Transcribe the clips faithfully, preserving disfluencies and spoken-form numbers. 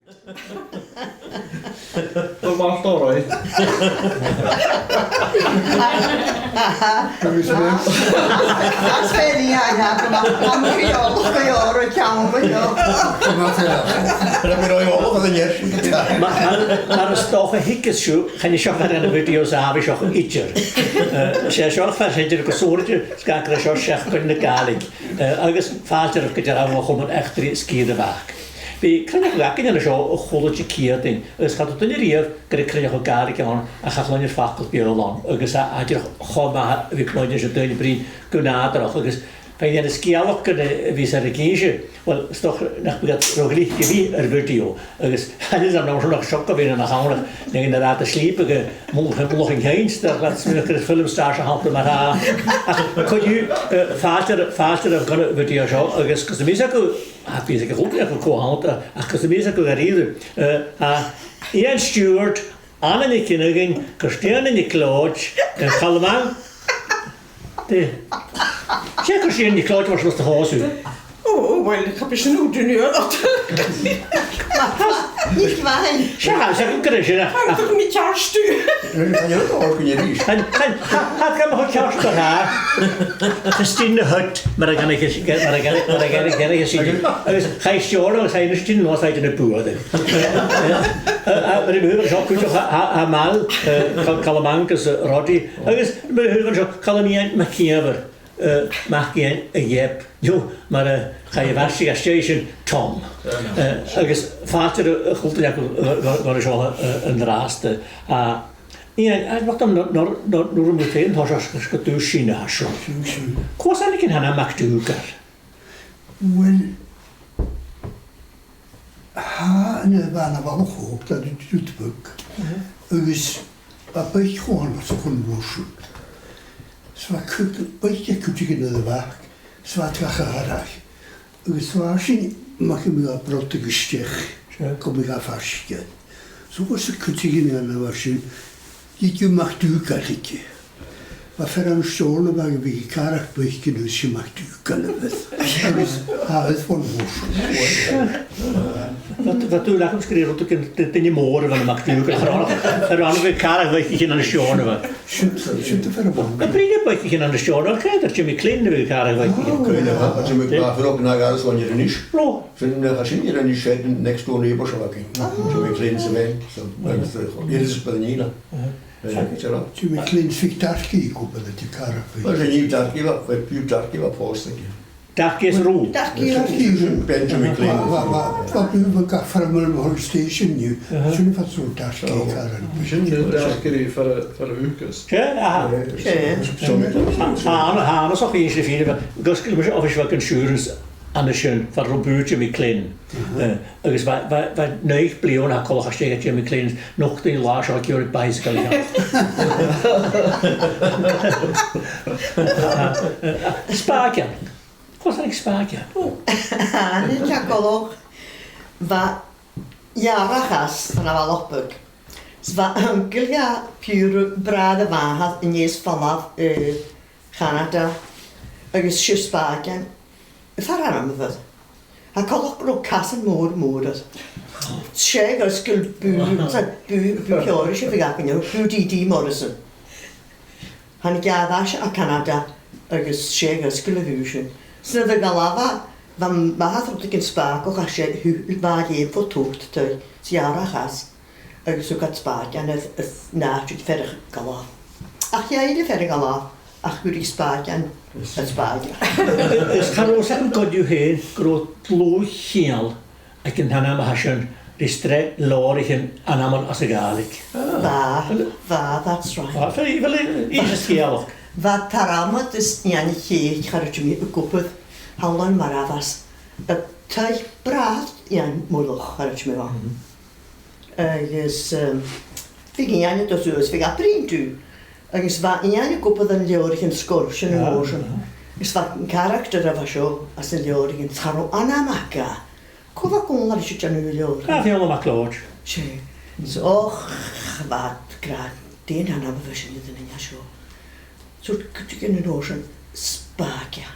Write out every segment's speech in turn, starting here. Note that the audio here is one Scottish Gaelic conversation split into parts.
Go math, all right. Agus me. That's fair, yeah, yeah, go math. Am, go math, go math, go math, yeah. Go math, yeah. Mar, mar, mar as dòcha a thuigeas sibh, chan e seo fear de na videos àbhaisteach idir. Eh, 's e seo fear seinnteir gu sònraichte, 's gu bheil seo seach gun na Gàidhlig. Eh, agus fàilte oirbh gu dearbh a chum an eachdraidh sgìre a' Bhac. Bidh cruinneachadh againn an seo a h-uile Diciadain, agus cha do dhuine riamh gur e cruinneachadh Gàidhlig a th' ann ach tha cluinnear facal Beurla ann, agus a, a dìreach cho math a bhith a' cluinntinn seo, daoine a' bruidhinn gu nàdarrach, agus bha e na sgeulachd gun a bhios air a dh'innse, uill, 's dòcha nach biodh iad ro ghlic a bhith air video, agus chan eil fhios agam an uair sin nach seo gu bhith na chànan, nì na ràdh a slìobadh mu, mu lochan cheann, 's dòcha leat smaoineachadh gur e film star a th' annta mar-thà. Ach co-dhiù, eh, fàilte, fàilte oirbh gun a' video seo, agus gus am bi sibh gu, ach bidh sibh gu còmhla gu cò th' annta, ach gus am bi sibh gu, gu rìribh, eh, a, Iain Stiùbhart, Anna NicFhionghain, Cairistìona NicLeòid, eh, Chaluim Ang-, dè? 'S e Cairistìona NicLeòid mar sin a thòisich. Ò, ò, uill, cha b' e sin ùr duine. Nì mhath. 'S e, 's e, gur e sin a. Tha mi ceart. Rin, chan eil an òrdugh a-rithist. Chan, chan, tha, tha, tha, tha, tha, tha, tha Stin na Hut, mar a dh'aithnicheas, mar a dh'aithnicheas, mar a dh'aithnicheas, mar a dh'aithnicheas sinn. Agus chaidh Steòrnabhagh, chaidh Stin na Hut, chaidh na buaidh. A, a, a, ri mo thaobh an seo, cuideachd, tha, tha, tha Mal, eh, Cal-, Calum Angus, eh, Roddy, agus ri mo thaobh an seo, Calum Iain MacÌomhair, eh, mac Iain a' Gheib. No, mar a chaidh a mhairsinn às dèidh sin, Tom. Eh, agus fàilte air a h-uile duine agaibh, eh, gu, gu, gu seo, eh, an-dràsta. A, Iain, a, bhon an, nuair, nuair, nuair a bha mi fhìn, tha seo, seo, seo gu dùsach sin, a, seo. Dùsach. Cò às a thàinig an t-ainm MacDhùghaill? Uill, tha na bhana bhalach òg, tha iad rud beag. Mhm. Agus bha boic cho annasach an uair sin. 'S bha cuid, boic aig cuideigin air a' Bhac, 's bha iad ga chàradh. Agus bha sin, mar gum biodh, a' brodadh a-steach, sure, gum biodh e faisg air. So, thuirt cuideigin an uair sin, "Thig thu MacDhùghaill thuige." Bha fear ann an Steòrnabhagh a bha a' càradh boic, is e MacDhùghaill a bh' air. Agus, a, is bhon uair sin. Bha, bha dùil agam gur e rud a bh' aig du-, duine mòr a bh' ann am MacDhùghaill, a bha, a bha a' càradh bhoic ann an Steòrnabhagh. Siud, siud am fear a bh' ann. Am bruidhinn am boic a bh' ann an Steòrnabhagh, chan e Jimmy Clynn a bha a' càradh boic. Ò, Jimmy, bha fear òg an Àirigh Àras Loinneir a-nis. Ro. Sin, eh, tha sin air a-nis, eh, next door neighbours a bh' againn. Ah. Jimmy Clynn's a bhean, so, agus, eh, Elizabeth an Nina. Uh-huh. Eh, Jimmy Clynn's, bha Darcy ag obair aig a' chàradh boic. Well, sin Darcy, bha, bha, bha Darcy, bha pòst aige. Darcy is Roo. Darcy. Sin Benjamin Clynn. Bha, bha, bha, bha, bha gach fear mar an Hull Station an-diugh. Uh-huh. Sin far an robh Darcy a' càradh boic. Sin Darcy far a, far a bhuail e. 'S e, aha. Eh, so, so, tha, tha, tha, so, bha e sin fìor, gus gu, gus, office bheag insurance an sin, far an robh bùth Jimmy Clynn's. Mhm. Eh, agus bha, bha, bha naoi bliadhna coltach às dèidh Jimmy Clynn's, nochd an latha seo ag iarraidh bicycle a ghabhail. Spàgan. Cò às a thàinig Spàgan? Ò, thàinig e coltach, bha Earrach às, ann am Balach Beag. 'S bha uncail dha, piuthar bràthair a mhàthar, a-nis a' falbh, eh, Chanada, agus 's e Spàgan far an robh e. Tha coltach gun robh casan mòr, mòr air. 'S e ag oisgeul bùth, 's e bùth, bùth Sheòrais a bh' againn, bùth D D Morrison. Thàinig e air ais à Canada agus 's e ag oisgeul a bha e an sin. 'S nuair a dh'fhalbh e, bha m' athair a' toirt spàgach às, 's e, bha e fo toit, tha, 's e Earrach às. Agus thug iad Spàgan air, air an àite aig fear a' Ghabhail. Ach cha robh fear a' Ghabhail, ach chuir e Spàgan air Spàgan. Is cha robh fhios agam co-dhiù fhèin gun robh dlùth-cheangal aig an t-ainm a tha sin ri sreath leabhraichean ainmeil anns a' Ghàidhlig. Bha, bha, that's right. Bha, feumaidh, bha, is sgeulachd. Bha Tormod is Iain a' Chèic, cha robh mi ag obair, thall ann am Barabhas. Bha taigh bràthair Iain Murchadh, cha robh mi ann. Mhm. Agus, um, bhiodh Iain a' dol suas, bhiodh e a' bruidhinn riutha. Agus bha Iain ag obair air an leabhraichean sgoil sin an uair sin. Agus bha an caractar a bha seo às an leabhraichean, cha robh ainm aige. Cò bha còmhla ris a' dèanamh an leabhar? Bha Fionnlagh MacLeòid. 'S e. So, och, bha iad ag ràdh, dè an t-ainm a bha sinn a' dèanamh an seo? So, cuideigin an uair sin, Spàgan.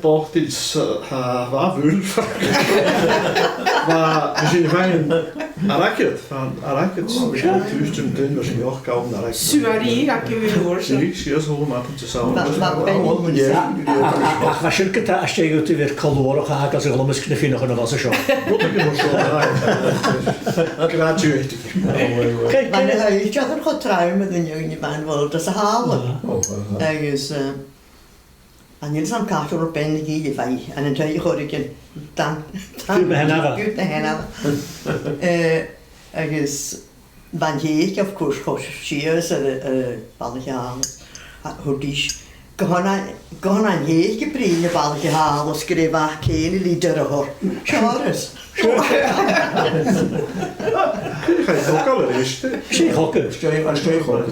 bochdainn, tha, bha e full. Bha, bha sinn a' faighinn airgead, faighinn airgead. Tuirt an duine, bha sinn a' gabhail airgead. Suaraí aca a bha mòr sin. Sìos, sìos, thug e madainn de shamhla. Bha, bha, bha, bha, bha. Ach, ach, bha sin gu, tha, às dèidh dhut a bhith coltach a' gabhail a' ghlamaisg na Fiannaich a bha sa seo. Rudeigin mar seo, aye. Graduating. Bha na h-oidhcheannan cho trom a dh'fhuiling a' bhana bhòil às a' halla. Agus, eh, an uair sin chaidh sinn ro Bean na Gille, bha i ann an taigh a' choireigin, dan, dan, Fiù 's na h-ainmhidh. Fiù 's na h-ainmhidh. Eh, agus bha an t-èigh, of course, cho sìos air, air balaich a' halla. A, thuirt i, "Gu h-àraidh, gu h-àraidh an t-èigh a' bruidhinn am balaich a' halla, 's gur e a mhac fhèin a leader a th' oirre." Sure. Sure. 'S e a' chogadh a-rithist. 'S e a' chogadh. 'S e, 's e a' chogadh. 'S e a' chogadh.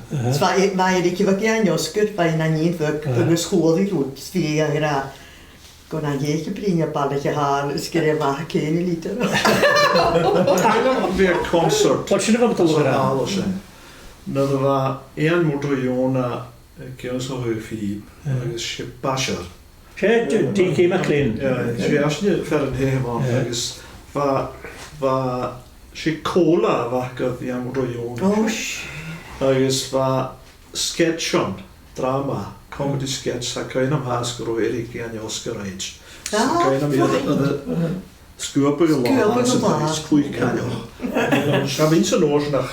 Aha. 'S bha, bha Eiric Bheag an Oscar, bha e na nighean bheag, aha, agus chuala i rud, 's bha i ag ràdh, "Gu h-àraidh an t-èigh a' bruidhinn am balaich a' halla, 's gur e a mhac fhèin a leader." Bha concert. Bha sin a' dol a dh'fhàs. Nuair a bha Iain Murdo Eòin a' ceannsachadh a' phìob, yeah, agus 's e baisear. 'S e D-, D K MacLean. Yeah, 's e esan a bh' air an taobh a-muigh, yeah, agus bha, bha, 's e còmhla a bh' aca, Iain Murdo Eòin. Gosh. Agus bha sketch ann, dràma, comedy sketch, tha cuimhn' agam fhathast gun robh Eiric Iain Oscar aig. Ah, tha cuimhn' agam iad, right, iad a' sguabadh an làr, sguabadh an làr, is cluich càineadh. 'S e, bha mi san uair sin ach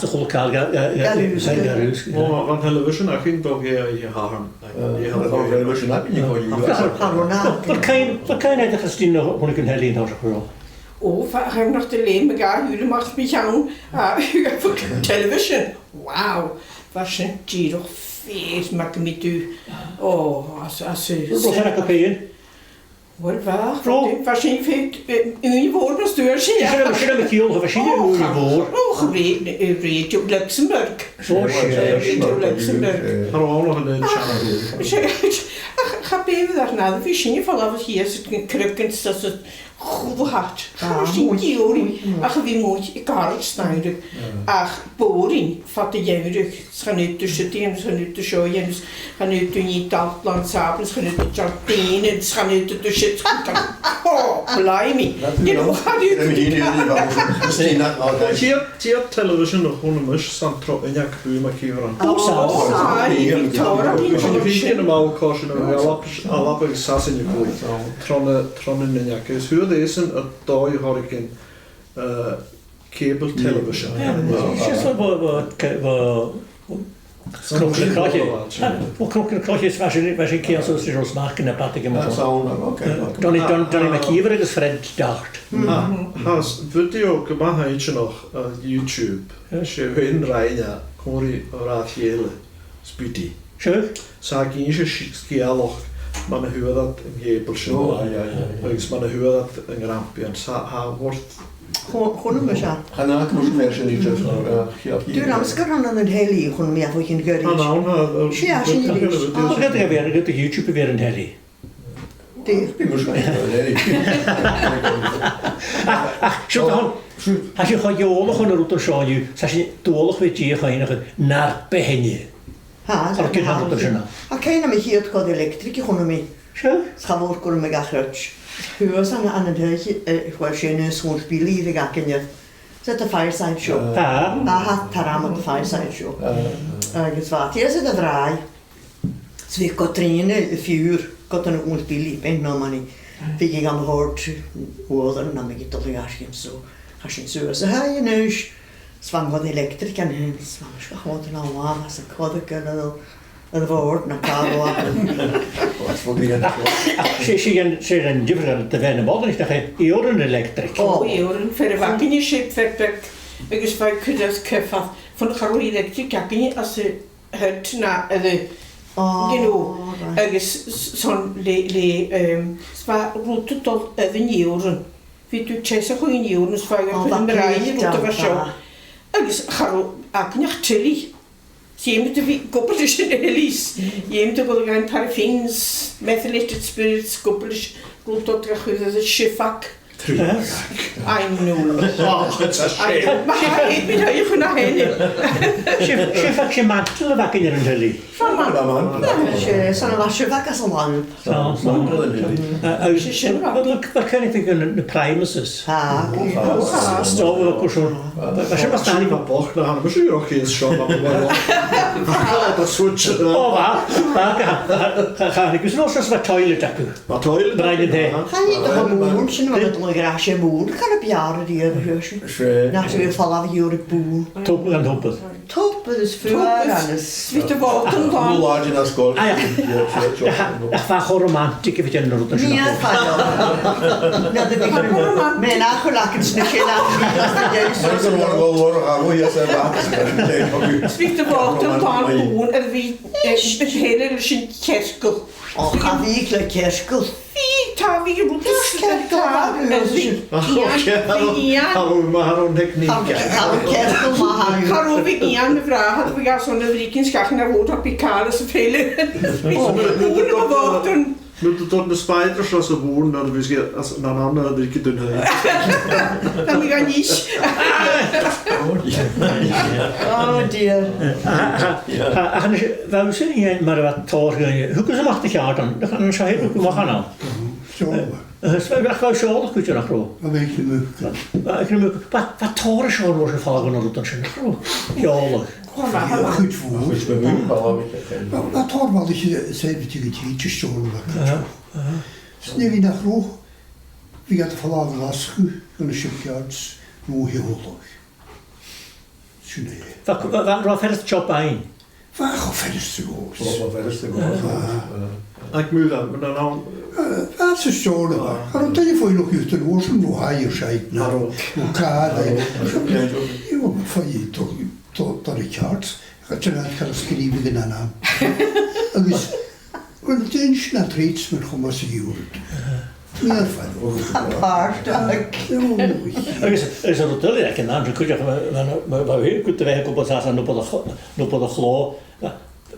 Càit a chuala càil ga, ga, ga, Gàrradh-iùsgair. Gàrradh-iùsgair. Ò, bha an television againn, bha e, e, tha, e, tha, e, tha, television againn, e, tha, e, tha, Bha, bha, bha, bha, bha, càit, bha càit an tèid a Christine a chunnaic an telly an toiseach? Ò, bha, chan eil nach do leum mi ga shùil a-mach mi cheann, a, television. Wow, bha sin dìreach fìor, mar gum biodh tu. Ò, às, às, Bha sin aca fhèin. Uill, bha, Bro. Bha sin fìor, eh, ùine mhòr na stuair sin. Sin, sin a' chiall, bha sin ùine mhòr. Ò, cha, ò, cha rè-, eh, Radio Luxembourg. Ò, seadh. Radio Luxembourg. Tha rònach an sin. Ach, ach, cha b' e, bha sin a' falbh shìos, a' cruinneachadh sa, sa, a h-uile h-àite. Chan eil sinn ag iarraidh ach a bhith a-muigh aig gàrradh 's an t-samhradh. Ach b' fheàrr dhuinn fad a' gheamhraidh, 's chan fhaod thu siud a dhèanamh, 's chan fhaod thu seo a dhèanamh, 's chan fhaod thu nighe dà làn sàbailte, 's chan fhaod thu dèanamh, 's chan fhaod thu siud, 's chan fhaod thu... Oh, blimey. You know, chan fhaod thu... Tìoraidh, tìoraidh television a chunnaic mise san tro uinneag buaidh mac Ìomhair. Ò, seadh, seadh, seadh. Sin a bha còisir na Alba, Alba agus Sasainn a' buaidh. Tron, tron an uinneag. Is thuirt esan a' dòigh a thoirt air, eh, cable television. Seadh, seadh, bha, bha, bha, bha Cnoc na Croiche. Bha Cnoc na Croiche, is bha sin, bha sin ceangailte ris an Rosmach na bata gam... Donnie, Don-, Donnie MacÌomhair agus Fred Dart. Tha, tha video gu math inntinneach air YouTube. Seadh. 'S e Iain Ryan a, còmhla ri a bhràthair-chèile, Speedy. Seadh. 'S tha e ag innse sgeulachd mun a fhuair iad an cable sin. Ò, aye, aye, aye. Agus mun a fhuair iad an grampian, 's tha, tha e worth... Chunnaic mise e. Chan fhaca mise fear sin idir, eh, cheap. Dùram sgur ann an telly, chunnaic mi e bho chionn ghoirid. An ann, tha, tha. Seadh, tha sin a-nis. Ò, ged a bha, ged a bha YouTube air an telly. Dè? Bidh mise ag ràdh, eh. Ach, ach, seo, tha, tha sinn cho eòlach air an rud seo an-diugh, 's tha sinn dualach bhith dìochuimhneachadh nar beatha-ne. Tha, tha, tha, tha, tha. Ach, chan e a' chiad chothrom electric a chunnaic mi. Sure. 'S cha mhòr gun robh mi ga chreidsinn. Shuas an, an, an taigh, eh, uill, 's e an aon sgùrr bìdh a bh' againne. 'S e The Fireside Show. Ah. Tha, tha, tha, tha, The Fireside Show. Ah. Agus bha, tha, 's e a' bhràigh. 'S bhiodh Catrìona a' fiughair, Catrìona Uilleam Billy, bean Nomaní. Bhiodh i gam thoirt uaireannan, nam biodh i a' dol a dh'fhaicinn, so chaidh sinn suas a thaigh a-nis. 'S bha an cothrom electric ann fhèin, 's bha mise ga chòmhdach na làmhan 's a' coimhead air a' bhòrd na càil. Ach, ach, 's e, 's e an, 's e an diofar do bhean a' bhodaich, nach e, iomran electric. Ò, iomran, fear a bh' againne, 's e fear beag, agus bha e a' cur às cuimhne, fon cha robh electric againne às a' hood na air a', you know, agus s-, son le, le, um, 's bha rud a' dol air an iomran. Bhiodh tu a' teasachadh an iomran, 's bha e a' cur nam broinn an rud a bha seo. Agus cha robh againn ach telly. Dh'fheumadh tu bhith ag obair leis an telly. Dh'fheumadh tu a dhol a dh'fhaighinn paraffins, methylated spirits, ag obair leis, rud a' dol a chur air an siofag. True. Yes. I know. Oh, it's a shame. I know. Ma tha e, mi tha e chun a h-aon. Siofag, siofag, 's e mantle a bh' againn air an telly. Far man. Far man. 'S e, 's ann a bha siofag às an lamp. So, so. Mantle an telly. Uh, uh, 's e sin, well, look, bha cuimhne agam air na, na Primuses. Ah, ah. Stob a' cur seo. Bha, bha sin mas math. Bha bochd na h-anam, 's e, okay, is seo, bha, bha, bha. Bha, bha, switch. Oh, bha, bha, cha, cha, cha, cha, agus no, 's e bha toilet aca. Bha toilet. Brian, eh? Chan eil do mhòr sin, mar a dol ag ràdh, 's e mòr, chan eil beàrr a dhìth air sin. 'S e. Nach eil falbh a dhìth air bùrn. Tob, an tobar. Tobar is fuar agus. Bhiodh do bhòtan dhan. Bùrn làidir na sgoil. Aye. Ach bha e cho romantic a bhith a' dèanamh na rudan sin. Nì e fada. Na do bhith. Cha romantic. Mè nach eil againn sna sin ach bhith as do dheas. Mar sin mar a bhòr a bhith as a bhith. Bhiodh do bhòtan dhan bùrn a bhith, eh, a' tilleadh leis an t-cearcall. Och, cha bhiodh le cearcall. Bhiodh, tha, bhiodh rud is cearcall, tha, bhiodh. Ach, bhiodh, tha, bhiodh, tha, bhiodh, mar an technique. Tha, tha, cearcall, mar. Cha robh, bhiodh Iain a' bhràthair, bhiodh e airson na bhriogais, gach nì a bha e, bhiodh càil is a' feileadh. Bhiodh, oh, bhiodh, bhiodh, bhiodh, bhiodh, nuair a thug na spiders às a' bhùrn, nuair a bhiodh iad às an anam, nuair a bhiodh iad a' dùnadh. Tha mi gan nis. Oh dear. Ach, ach, ach, ach, bha sin, mar a bha tòrr, thugas a-mach do cheàrdan, ach an seo, thug a-mach an-àird. Seòladh. Eh, eh, is bha, bha seòladh cuideachd, nach robh? Bha, bha, bha tòrr seòladh air falbh gun an rud sin, nach robh? Seòladh. Bha, bha, bha. Chuid mhòr. Chuid mhòr, bha, bha. Bha, bha tòrr bhalaich, eh, 's e bhiodh iad a' tighinn a' seòladh aca. Aha, aha. 'S nuair a bha, nach robh, bhiodh iad a' falbh a Ghlaschu gu na shipyards no a Sheòladh. Sin e. Bha, bha, bha, robh fear a' tighinn. Bha, cho furasta 's a ghabhas. Cho furasta 's a ghabhas. Bha. Aig muir, an, an, an. Eh, bha, sa Steòrnabhagh. Cha robh duine a' faighneachd air an uair sin, no hire side, no, no car, eh. Cha robh. Cha robh. Bha mi a' faighinn, tha, tha, tha e ceart. Cha robh duine a' sgrìobhadh an ainm. Agus Uill, dè sin, na tradesmen cho math 's a dh'iarradh. Aha. Nì e fada. Apart, ag. Ò. Agus, agus an rud eile aig an àm sin cuideachd, ma, ma, ma, ma bhiodh tu a' bhith ag obair às an obair a' chl-, an obair a' chlò, bha,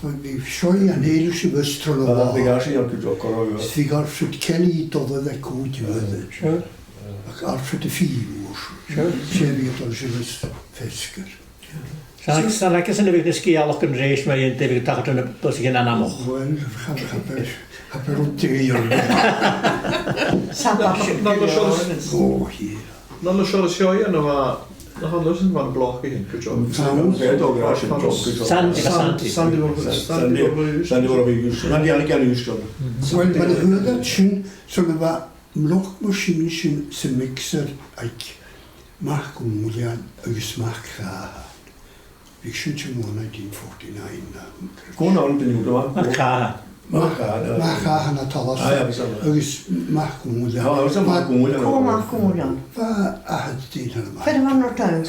Bha, bha seo an èileadh sibh tron a' bhàta. Bha gàirdean aca gu dearbh. Bha gàirdean ceilidh a' dol aig cùl a' bhàta. Sure. Ach gàirdean a' fighe. Sure. 'S e a bha a' dol sibh feasgar. San, san aig sin a bhiodh na sgeulachdan ris mar a bhiodh iad a' tachairt ann am bus a' chiad ainmeachadh. Uill, cha, cha b' e, cha b' e rud dè a dhèanamh. Sa bus. Nan, nan, nan, seo. Ò, yeah. Nan, nan, seo, seo, yeah, no, uh, na han lusin van block again. Good job. Sandy, Sandy. Sandy, Sandy, Sandy, Sandy. Uill, mar a thuirt iad sin, so na bha am bloc machine sin 's am mixer aig Mac Dhùghaill agus Mac Chathain. Bha sin ann an nineteen forty-nine, na. Cò an t-ainm a bh' air? Mac Chathain. Mac Chathain. Mac Chathain à Tallaght. Aye, aye, bha sin. Agus Mac Dhùghaill. Aye, bha sin Mac Dhùghaill. Cò Mac Dhùghaill? Bha athair dìreach Mac. Far an robh an taigh?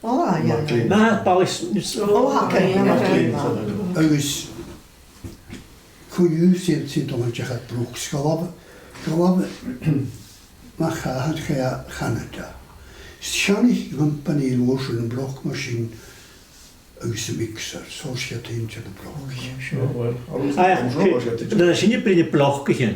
Ò, aye, aye. MacLean. Na, balaich, so. Ò, aca, aye, aye, aye. Agus cò dhiubh sin a' dol a dh'fheuchainn Brooks, gu robh, gu robh Mac Chathain a' Chanada. 'S e sin a bh' ann am companaidh an uair sin, am bloc machine agus am mixer, so 's e sin a bh' ann am bloc. Oh, well, I was, aye, I was ach, nuair a bha sinn a' bruidhinn am bloc a sin,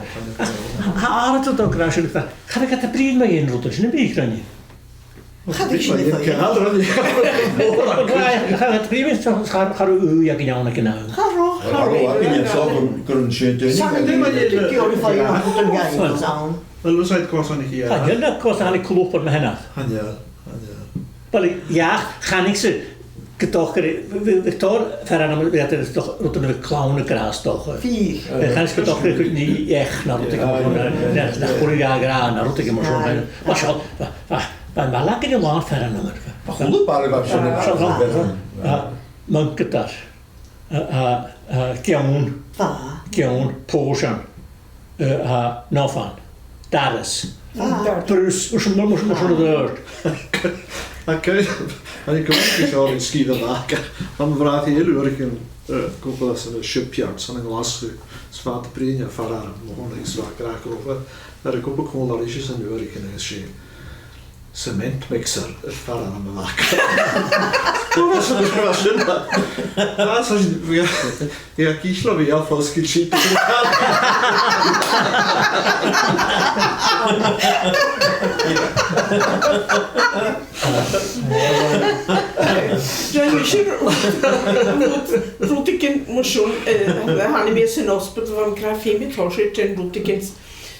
Tha àireamh a' dol gu ruige sin, cha, cha bhiodh iad a' bruidhinn mu dheidhinn rudan sin, am biodh, a Ghrainne? Cha bhiodh sin a' faighinn. Cha, cha bhiodh iad a' bruidhinn, cha, cha, cha robh ùidh aig an fheadhainn aig an àm. Cha robh, cha robh. Cha robh, ach gun, gun sin duine. Sin an duine a bha a' faighinn rudan gu h-àraidh. Well, was I cos on here? Chan eil cos ann an club air mo sheanair. Chan eil, chan eil. Bhuel, yeah, chanainn-sa gu dòcha, bha, bha, bha tòrr fear ann a bha, bha, bha, rudan a bha clann ag ràdh, 's dòcha. Bha. Eh, chanainn-sa gu dòcha gun robh each no rudeigin mar sin, no, no, no chuireadh e a ràdh, no rudeigin mar sin. Aye. Mar seo, bha, bha, bha, bha lagh gu leòr fear ann a bha. Bha a h-uile bàrr a bha sin. Bha, bha, bha, bha, Muncatar. A, a, a, geann. Bha. Geann, pòisean. A, a, nofan. Daras. Bha. Brus, mar sin, mar sin, mar sin a dh'oirt. Ach, eh, an cuimhne seo air sgìre a' Bhac, tha mo bhràthair eile uaireigin, eh, còmhla ris an shipyard, san Glaschu, 's bha iad a' bruidhinn air fear-arm, mo sheanair, agus bha e ag ràdh gu robh e air a cupad còmhla ris an uair sin, agus 's e cement mixer air fear-arm a bh' aca. Dùras a bha sin. Ah, so sin, bha, bha e ag ithe, bha e a' fosgladh sin. Rinn mise rud, rudeigin mar sin, eh, thàinig mi às an ospadal, bha mi ag ràdh feumaidh mi tòiseachadh a' dèanamh rudeigin.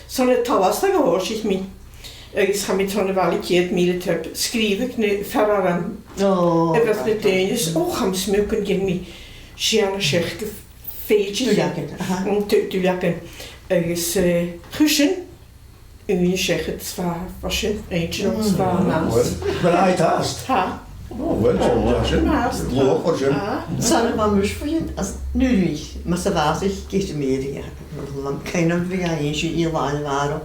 Son an toileachas a thòisich mi. Agus chaidh mi tron a' bhaile ceud mìle trup, sgrìobhadh na fear-arm. Ò. A bheil na daoine, is, ò, chaidh mi smaoineachadh gun dèan mi sìon a-steach gu fèill. Duilleagan, aha. Mm, du-, duilleagan. Agus, eh, chuir sin ùine seachad 's bha, bha sin, eh, do you know, 's bha e math. Well, well, I asked. Tha. Oh, well, sin, sin. Math, tha. Luach, sin. Tha. San a bha mise fhìn, às an Ùige, mas e bàs, gheibh mi e, kind of, bha e sin, i làimh a' bhàrr.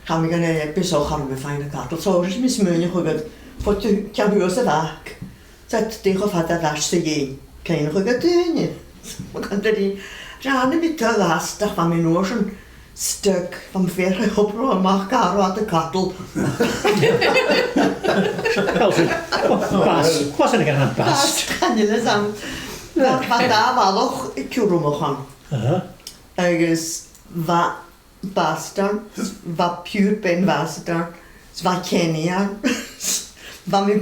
Chaidh mi gun, eh, bìos, ò, chaidh mi faighinn a' chadal. So, ris mi smaoineachadh, fo tu ceann shuas a' Bhac. 'S e dè cho fada a bha e às a dhèidh. Ceann a' chadal daoine. Ma chan eil ri, ràinig mi taobh a-staigh, bha mi an uair sin stuck, bha mi fhèin a' toirt a-mach gu robh iad a' cadal. Bàs. Bàs, bàs, chan eil e gu math bàs. Bàs, chan eil e gu math. Bha, bha dà bhalach aig Ciorramachan. Aha. Agus bha Bastard, bha pure Ben Bastard, 's bha Kenny ann, 's bha mi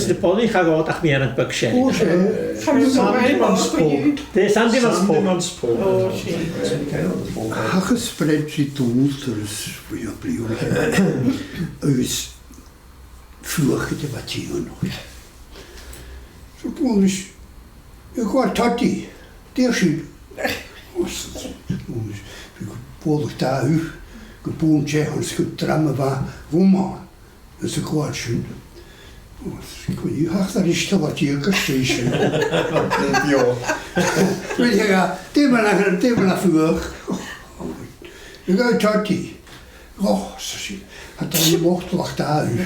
Is na poilean cha ghabhadh ach meadhan beag seilg. Ò, 's e. Sandyman's Port. Dè, Sandyman's Port. Sandyman's Port. Ò, sin. Thachair spreadsheet ùr is bha e bliadhna. Agus fuachd a bha a' tighinn. So, bhuaileas, a' gabhail toddy, dè tha sin? Bhuaileas, bha e gu bualadh dà ugh, gu bun teatha, is gu dram a bha rum ann, is a' gabhail sin. Bhuaileas, co-dhiù, thachair a-rithist a bha a' tighinn gu station. Bhuel, dè mar a, dè mar a fuachd. A' gabhail toddy. Ò, 's e sin. Tha e a' dol a-mach dà ugh.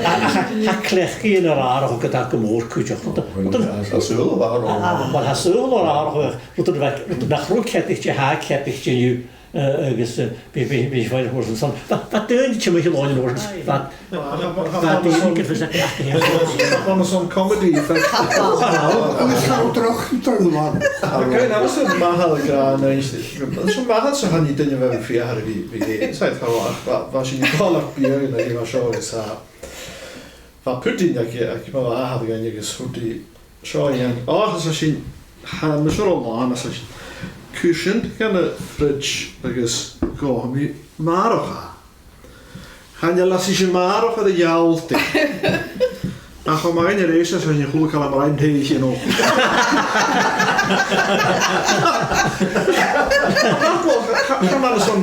Ach, ach, tha cleachdaidhean air atharrachadh gu, gu mòr cuideachd. Tha, tha, tha saoghal air atharrachadh. Uill, tha saoghal air atharrachadh. Rud a bha, rud nach robh ceadaichte, tha ceadaichte an-diugh. Eh, agus, eh, bha, bha, bha, bha, bha, bha, bha daoine timcheall ann an uair sin, bha, bha, bha daoine gu bheil Bha e son comedy, in fact. Agus cha robh droch, droch na mar. Agus na bha sin math a ràdh, na, sin math a ràdh, 's e sin duine a bha fìor, bha, bha, is e, bha, bha, bha sin a' dol a bhith, na, bha seo, is, eh, bha pudding aig, aig mo mhàthair againn agus thuirt i, seo, Iain. Ach, is e sin, tha, mas e ro làn, is e sin. Cuir sin dhan a' fridge agus gabhaidh mi marbhadh e. Chan eil fhios agam an e marbhadh a gheall thu. Ach, o, ma gheibh mi rèis, is e sin a chuala call am rain tae, you know. Ach, well, cha, cha, mar a son.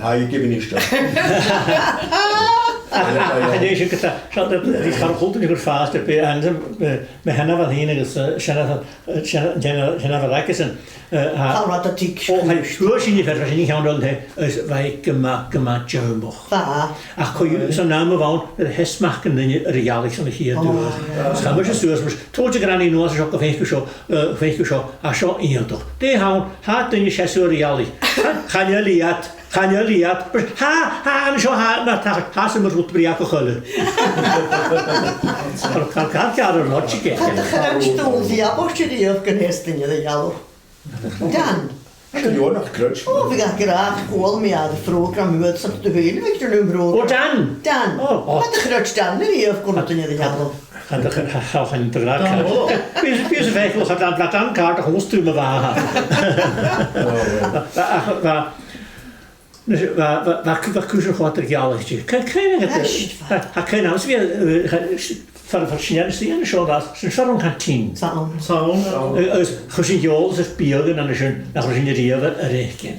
How you giving you stuff? Ach, ach, ach, an e sin gu, seo, bha, bha, bha char chultair gur fàs, bha, an, eh, mo sheanmhair fhìn agus, eh, seanmhair, eh, seanmhair, seanmhair, seanmhair aigesan, eh, tha, Tha rud a' tig. O, tha, fhuair sinn a' faireachdainn a cheann rud, eh, is bha e gu math, gu math deònach. Bha. Ach co-dhiù, san àm a bh' ann, bha e a' smachdainn duine air a' ghealaich son a' chiad turas. Is chaidh mise suas, mise, "Tòisich a' ghranaidh a-nuas an seo, gu faic thu seo, eh, faic thu seo, tha seo iongantach." Dè th' ann, tha duine a' seasamh air a' ghealaich. Chan, chan eil iad, chan eil iad. Mise, tha, tha, an seo, tha, na, tha, tha sin mar rud brèagha a chuile. Chan, chan, chan cearr an logic e. Cha do chreid duine a-riamh gun fhios duine air a' ghealach. Dan. Chan eil, nach creid. O, bha e ag ràdh, chuala mi air a' phrògram uair sa do fhèin, bha e ag ràdh. O, Dan! Dan. O, o. Cha do chreid Dan a-riamh gun robh duine air a' ghealach. Chan do, cha, cha, chan do ghràdh. Dan, o. Bidh, bidh a' faiceallach, Dan, bha Dan ceart, ach os tu mo bha. Ach, bha, bha, bha, bha cùisean cho air a' ghealaich. Chan, chan eil, bha, bha cùisean, agus bha, eh, cha, far, far sin, sin an seo, sin far an canteen. San. San. Eh, agus chuir sinn eòlas air biadh an sin, nach robh sinn a-riamh air fhaicinn.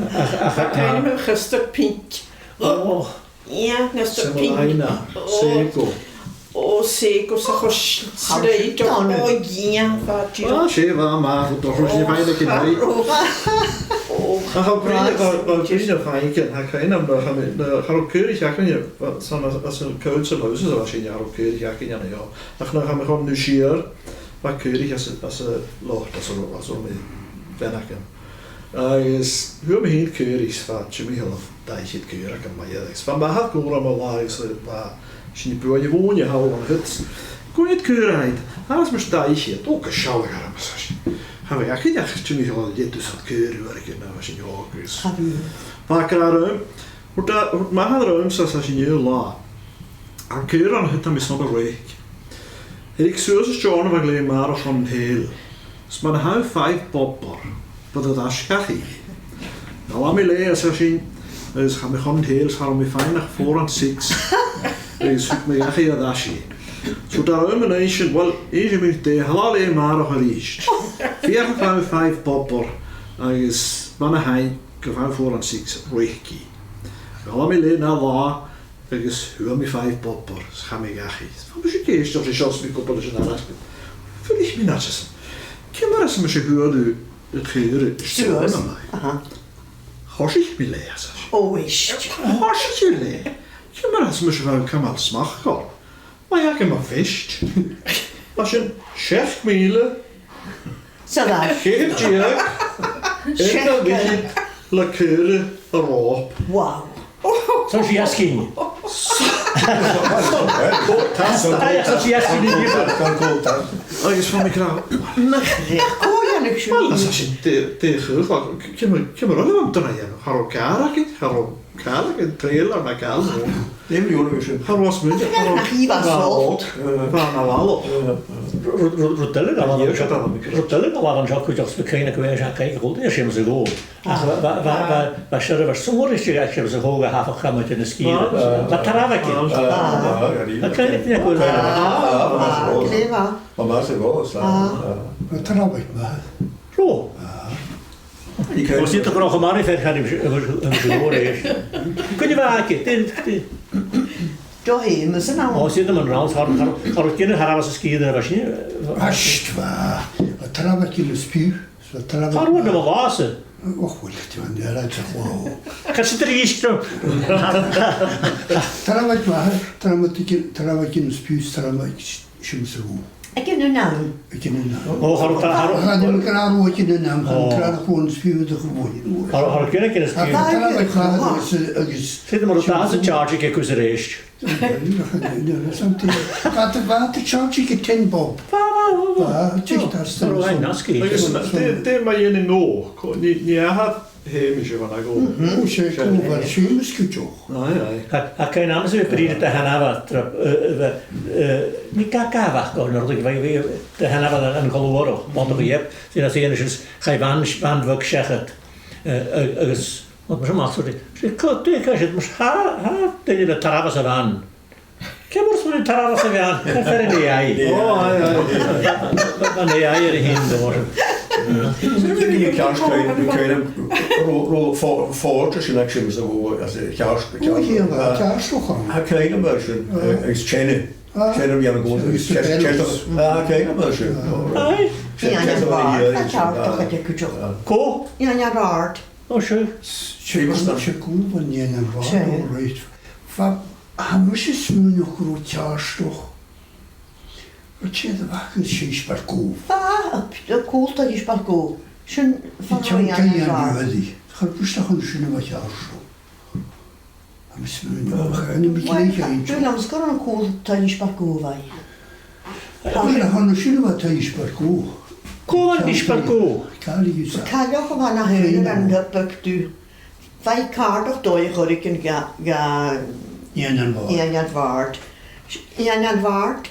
Ach, ach, ach, Chan eil mi a' custard pink. Oh. Yeah, custard pink. Semolina, Oh. Sago. Oh, Sago, 's a' chos-, slide. Oh, yeah, bha, Ah, 's e, bha, ma, bha, bha, bha, bha, Oh. Ach, bha, bha, bha, bha, bha, bha, bha, bha, cha robh caoraich againne, bha, san, as, as an council houses a bha sin, cha robh caoraich againne an seo. Ach nuair a chaidh mi chun na sìor, bha caoraich às, às an lot, às an, às an mi bhean againn. Agus fhuair mi fhìn caoraich, 's bha timcheall air dà fhichead caora agam ma-thà, agus bha m' athair ag obair aig an latha, agus, eh, bha sinn a' buain a' mhòine thall an siud. Cò iad caora iad? Agus mar dà fhichead, o, gu sealladh orm, ars esan. Cha bhiodh againn ach timcheall air leth-dusan caora uair a thìde nuair a bha sinn òg, agus Cha bhiodh. Bha e ag ràdh rium, thuirt, thuirt m' athair rium-sa, 's e sin an aon latha. An caora an siud a tha mi airson a reic. Thèid suas an Steòrnabhagh le a màireach chun an t-saoghail. 'S mura h-eil five bob oirre, bidh iad air ais dhachaigh. Dh'fhalbh mi leis, ars esan, agus chaidh mi chun an t-saoghail, 's cha robh mi a' faighinn ach four and six. Agus thug mi dhachaigh iad air ais. So, dà rud mu dheidhinn sin, well, innsidh mi dhut, thalla le a màireach a-rithist. Feuch am faigh five bob oirre, agus mura h-eil, gum faigh four and six, reic i. Dh'fhalbh mi leis an ath latha, agus fhuair mi five bob oirre, 's chaidh mi dhachaigh. Bha mise ag èisteachd ri seo 's mi a' cur leis an alasgan. Fuirich mi an-dràsta. Ciamar as urrainn dhuibh a chur suas? Aha. Thòisich mi leis. Ò, ist. Thòisich mi leis. Ciamar as urrainn dhuibh cumail smachd orm? Bha agam a' fist. Bha sin seachd mìle. Sa bhad. Ceithir deug. Seachd. Aon deug le caora a' ròp. Wow. Tha sin asgaidh. Tha sin asgaidh. Agus bha mi ag ràdh, nach e, cò a dhèanadh sin? Well, 's e sin, dè, dè a chuala, ciamar, ciamar a bha an duine a' dèanamh? Cha robh càr againn, cha robh càr againn, trailer no càr. Dè bha an duine sin? Cha robh smaoineachadh, cha robh. Nach e bha sult. Bha na bhalla. Rud eile a bha an seo, rud eile a bha an seo cuideachd, 's mi cinnteach gu bheil sin a' còrdadh rium, Seumas a' Ghobha. Ach bha, bha, bha, bha, bha seirbheis sònraichte aig Seumas a' Ghobha a' tachairt a-mach às an sgìre. Bha tarabhaigean. Bha. Bha tarabhaigean. Bha tarabhaigean math. Ro. Ò, 's iad a' cur a-mach am màireach fhèin, chan eil, chan eil, chan eil. Cuin a bha aice, dè, dè. Do Seumas an àm. Ò, 's iad a-muigh an-dràsta, cha robh, cha robh, cha robh duine a' tarabhas an sgìre a bha sin. Ast, bha. Bha tarabhaigean is più. Bha tarabhaigean. Cha robh na mo bhàsa. Och, uill, tha an dèanadh a chlo. Cad 's iad a-rithist? Tarabhaigean math, tarabhaigean, tarabhaigean is più, tarabhaigean Seumas a' Ghobha. Aig an aon àm. Aig an aon àm. Ò, cha robh, cha robh. Chan eil mi ag ràdh aig an aon àm, chan eil mi ag ràdh a' chlann is più a' chlann. Cha robh, cha robh duine aig an aon àm. Agus, agus. Sin mar a tha an charge aige cus a-rithist. Bha, bha, bha an charge aige ten bob. Bha, bha, bha, bha. Bha, just as. Cha robh e an-asgaidh. Agus dè, dè mu dheidhinn an Gobha, cò, nì, nì a tha Seumas a' Ghobha. Mhm. Ò, 's e Gobha Seumas cuideachd. Aye, aye. Tha, tha cuimhn' agam-sa bhith a' bruidhinn ri Tanawa, tra, eh, eh, eh, nì Gabhag, ò, no rudeigin, bha, bha, Tanawa an, an colùrach, bòtach a' gheib, sin as aonais is chaidh bhan, bhan bheag seachad, eh, eh, agus, mar sin, mar sin, 's e, 's e, co-, dè, co-, 's e, mar, tha, tha, duine le tarabhas a' bhan. Ciamar a tha tarabhas a' bhan? Tha fear an A I. Ò, aye, aye. An A I air a thighinn, dè mar sin. Sin an ceart, ceart, ro, ro, fo-, fo-, sin aig Seumas a' Ghobha, as a ceart, ceart. Ò, ceart, ceart, ceart. Tha cuimhn' agam air sin, eh, agus teine. Ah. Teine a bh' ann an Gobha, agus teine, teine, ah, cuimhn' agam air sin. Aye. Teine, teine, teine, teine, teine. Cò? Teine Bhàrd. Ò, sure. Seumas, sure, Gobha an Teine Bhàrd, all right. Bha Tha mise a' smaoineachadh gun robh ceàrstach. Gu dè a bh' aca, Taigh Easpag Dhubh. Bha, a, a, cùl Taigh Easpag Dhubh. Sin far an robh Iain Bhàrd. Cha robh buileach an sin a bha ceàrstach. Tha mise a' smaoineachadh, chan eil mi cinnteach. Well, tha mi a' smaoineachadh gur ann an cùl Taigh Easpag Dhubh a bha i. Cha robh buileach an sin a bha Taigh Easpag Dhubh. Cùl Taigh Easpag Dhubh. Càil a bha na h-aon an Easpag Dhubh. Bha i càirdeach dòigh a chur aig an ga-, ga-, Iain Bhàrd. Iain Bhàrd. Iain Bhàrd.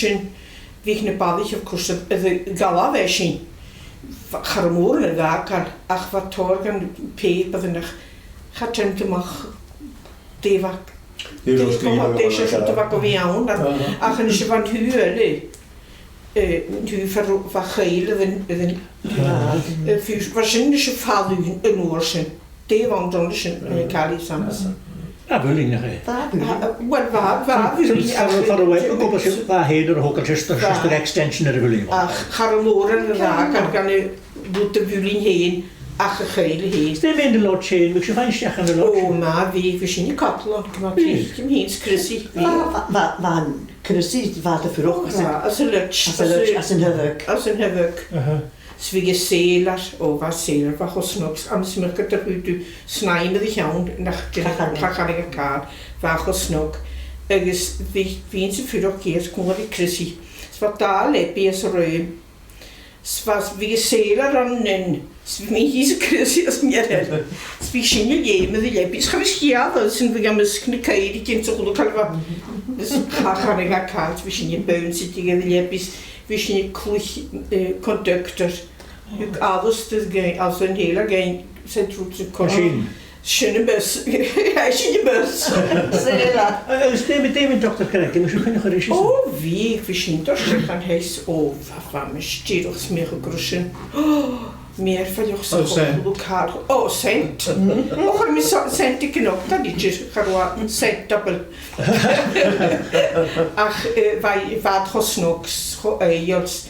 sin, bhiodh na balaich, of course, air a ghabhail sin. Bha, cha robh mòran a dh'fhàgail, ach bha tòrr dhen phàipear ann, ach cha tèid thu a-mach dè bha, dè bha gu bhith ann, ach, ach a-nis bha an taobh eile, eh, an taobh far a bha a' choille air an, air an, eh, fiù 's, bha sin a-nis a' falbh an uair sin. Dè bh' ann an sin, eh, Callie Sanderson. A' mhuilinn, nach e? Bha, bha. Well, bha, bha, far, far a bheil, gu bheil sin, bha e fhèin air a thogail, just, just an extension air a' mhuilinn. Ach cha robh mòran a dh'fhàgail dhen a' rud a' mhuilinn fhèin, ach a' choille fhèin. 'S dè mu dheidhinn an loidsean, am biodh sibh a' faighinn a-steach ann an loidsean? Ò, na, bha, bha sin a' cadal, gu math tric, fhìn 's Chrissy. Bha, bha, bha, bha Chrissy, bha iad a' fuireach às an, às an loidse, às an loidse, às an taigh-bheag. Às an taigh-bheag. Aha. 'S bhiodh an sailor, ò, bha an sailor, bha e cho snog, agus 's mathaid gun do chuir thu snaidhm air a cheann, nach, cha chanadh e càil, bha e cho snog. Agus bha, bha fhìn 's a' fuireach gu h-àraid còmhla ri Chrissy. 'S bha dà leabaidh anns an rùm. 'S bha, bha an sailor ann an aon, 's bha mi, 's Chrissy às an aon eile. 'S bha sinne a' leum air an leabaidh. 'S cha bhiodh sgeul, 's ann a bha am measg nan caoraich 's a h-uile càil a bha. 'S cha chanadh e càil, 's bha sinne a' bounsaigeadh air an leabaidh, 's bha sinne a' cluich, eh, conductor. Thug Alasdair dhuinn, Alasdair an t-sailor dhuinn, said rud sa cor. Sin. Sin am bus. Sin am bus. Sailor. Agus dè mu, dè mu Doctor Craig, am biodh sibh a' coinneachadh ris-san? Ò, bha, bha sin, dòigh sin, an taigh, ò, bha, bha mise dìreach a' smaoineachadh gun robh sin. Ò, mi air faighinn sa chòmhradh càil. Ò, scent. Ò, chuir mi so-, scent aig an ochdad litir, cha robh scent double. Ach, eh, bha, bha iad cho snog, cho èibhinn,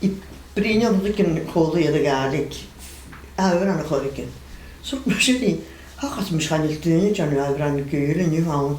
i bruidhinn an rud aig an còmhla air a' Ghàidhlig, òrain a' choreigin. So, mar sin, thachras mise, chan eil daoine a' dèanamh òrain Gàidhlig an-diugh ann.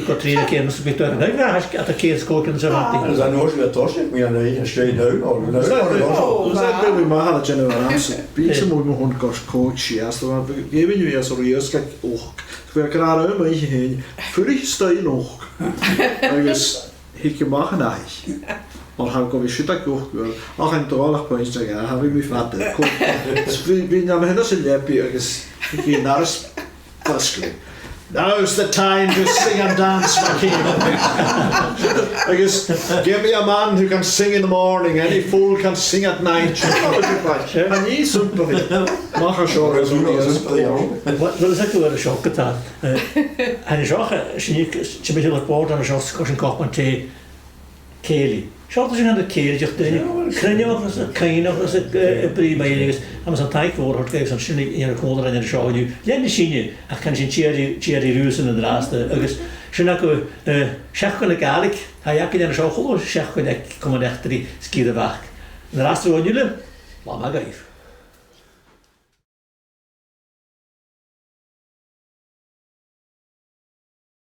Catrìona, Ciarán, 's bidh tu air an taigh, a tha ceithir sgòth an sin. Agus an uair sin a' tòiseachadh, bidh an taigh straight down, or no, or no. Bidh mi math air a dhèanamh ormsa. Bidh mi a' mothachadh gu còig, sia, is dòcha, gheibh mi a bhith air a dhol a-steach ochd. Bha e ag ràdh rium fhìn, fuirich a-steach ochd. Agus thig a-mach an-àirde. Mar tha gu bhith siud ag ochd uairean, ach an dòigh a bha puing aige, cha bhi mi fada. Bha, bha e nam shon a' leabaidh agus bha e nar fheàrr. Now's the time to sing and dance, my king. Agus give me a man who can sing in the morning, any fool can sing at night. Sure. Chan e seo a bha. Mar a tha seo, well, is e gu bheil seo gu math. Eh, tha seo, eh, sin, sin mi a' dol a bhith an seo, seo sin cupan tì. Cèilidh. Seo, tha sinn a' cèilidh, ach daoine cruinneachadh agus a' cuimhneachadh agus a', eh, a' bruidhinn mu dheidhinn agus tha mise an taing mhòr a thoirt dhuibh airson sin a dhèanamh còmhla rinn an seo an-diugh. Lean sinn, ach chan e sin tìoraidh, tìoraidh riuthasan an-dràsta, agus sin agaibh, eh, Seachdain na Gàidhlig, tha e againn an seo a h-uile seachdain aig Comann Eachdraidh sgìre a' Bhac. An-dràsta ron fhìdheall, latha math dhuibh.